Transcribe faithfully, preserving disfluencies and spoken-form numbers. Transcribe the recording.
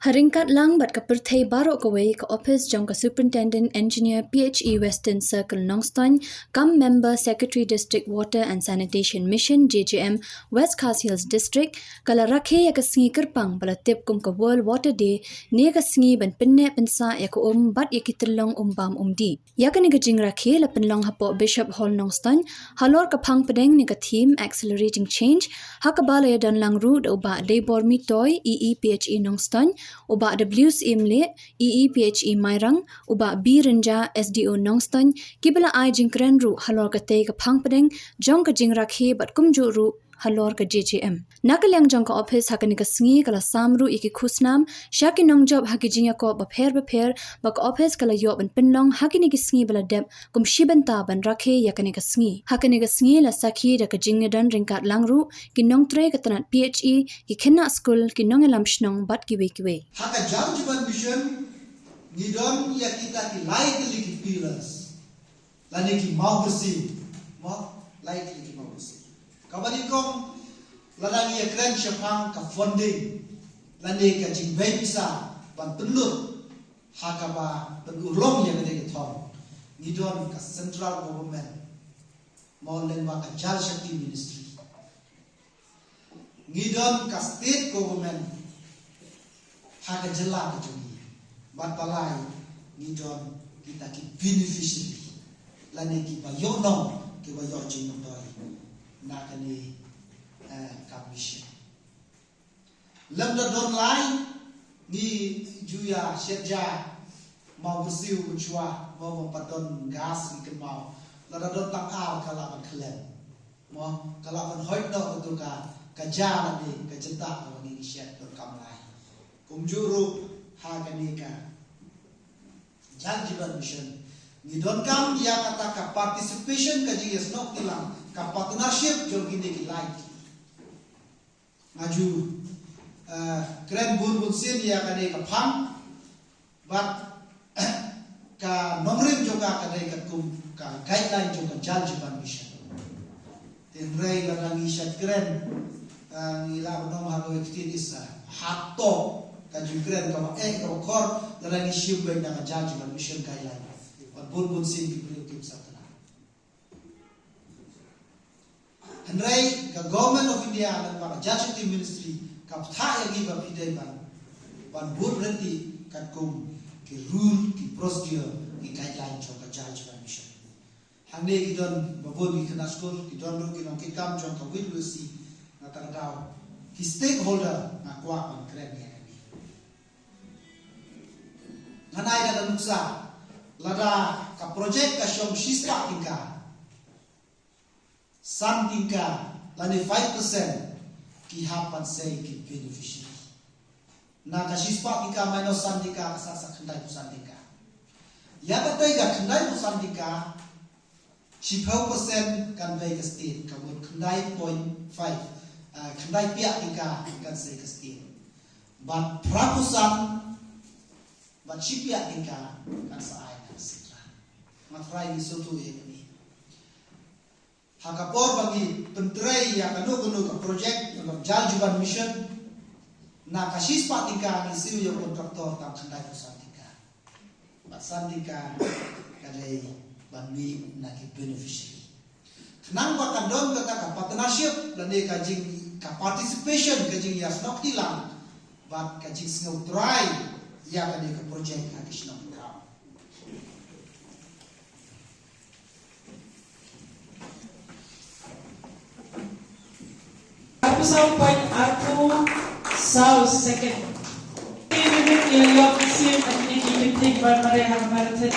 Ryngkat lang bad ka pyrthei baroh kawei, ka ophis jong ka Superintendent Engineer P H E Western Circle Nongstoiñ, kam Member Secretary District Water and Sanitation Mission, J J M, West Khasi Hills District, ka la rakhe ïa ka sngi kyrpang ba la tip kum ka World Water Day, ne ka sngi ban pynneh pynsah ïa ka um bad ïa ki tyllong um bam um dih. Ïa kane ka jingrakhe la pynlong hapoh Bishop Hall Nongstoiñ, halor ka phang pdeng ne ka theme Accelerating Change, ha kaba la ïadon lang ruh da u Bah Deibor Mitoi, E E P H E Nongstoiñ, u Bah W C Mleh, E E P H E Mairang, u Bah B Rynja, S D O Nongstoiñ, kiba la ai jingkren ruh halor katei ka phang pdeng jong ka jingrakhe bad kumjuh ruh halor ka J J M. Na ka liang jong ka ophis, ha kane ka sngi ka la sam ruh ïa ki khusnam sha ki nongjop ha ki jingïakop bapher bapher ba ka ophis ka la ïoh ban pynlong ha kine ki sngi ba la dep, kum shi bynta ban rakhe ïa kane ka sngi. Ha kane ka sngi la sakhi da ka jingïadon ryngkat lang ruh ki nongtrei ka tnat P H E, ki khynnah skul, ki nongïalam shnong bad kiwei kiwei. Ha ka Jal Jeevan Mission ngi don ïa kita ki lai tylli ki pillars, lane ki mawbyrsiew. Mo, lai tylli ki mawbyrsiew. Kaba nyngkong, lada ngi ïakren shaphang ka funding, lane ka jingbei pisa ban pynlut ha kaba pynurlong ïa kane ka thong, ngi don ka central government, mo, lyngba ka Jal Shakti Ministry. Ngi don ka state government ha ka jylla ka jong ngi. Bad balei ngi don kita ki beneficiary, lane kiba ïoh nong, kiba ïoh jingmyntoi na kane, eh, ka mission. Lem da don lai, ngi ju ïa shet ja mawbyrsiew mynshuwa, mo, ba pat don gas ngi kynmaw. Lada don tang ar ka lah ban khlem. Mo, ka lah ban hoid noh kato ka, ka ja lane ka jyntah kaba ngi shet, donkam lai. Kumjuh ruh ha kane ka Jal Jeevan Mission ngi donkam ïa kata ka participation, ka jingïasnoh kti lang, ka partnership jong kine ki lai tylli. Nga ju, eh, kren bun bun sien ïa kane ka phang, bad ka nongrim jong ka ka dei katkum ka guideline jong ka Jal Jeevan Mission. Te hynrei lada ngi shait kren, eh, ngi lah ban ong ha kawei ka ktien, is a hard talk, ka jingkren kaba eh kaba khor, lada ngi shim beit na ka Jal Jeevan Mission guideline. Bad bun bun sien ki briew kim sa kynnoh. Hynrei ka Government of India lyngba ka Jal Shakti Ministry ka bthah ïa ngi ba phi dei ban, ban bud ryntih katkum ki rule, ki procedure, ki guideline jong ka Jal Jeevan Mission. Hangne ki don ba bun ki khynnah skul, ki don ruh ki nongkitkam jong ka W W C, na kata ka daw ki stakeholder nga kwah ban kren ïa kane. Ngan ai da ka nuksa, lada ka project ka shong shispah tyngka, san tyngka lane five percent ki hap ban sei ki beneficiary. Na ka shispah tyngka minus san tyngka ka sah sa khyndaiphew san tyngka. Ïa katei ka khyndaiphew san tyngka, shiphew percent kan bei ka state, ka mut khyndai point five, ah, khyndai phiah tyngka kan sei ka state. Bad phraphew san bad shiphiah tyngka kan sa ai na ka state. Nga trai ngi sngewthuh ïa kane. Ha ka por ba ngi pyntrei ïa kano kano ka project, ka Jal Jeevan Mission, na ka shispah tyngka ngi siew ïa u contractor tang khyndaiphew san tyngka. Bad san tyngka ka dei ban mih na ki beneficiary. Khnang ba kan don kata ka partnership lane ka jing, ka participation, ka jingïasnoh kti lang bad ka jingsngewthuh ïa kane ka project ha ki shnong ki thaw. Arphew saw point arphew saw second. Minit ïa ïoh ksiar, ynda ki kynthei bar mareh ha ka marathon.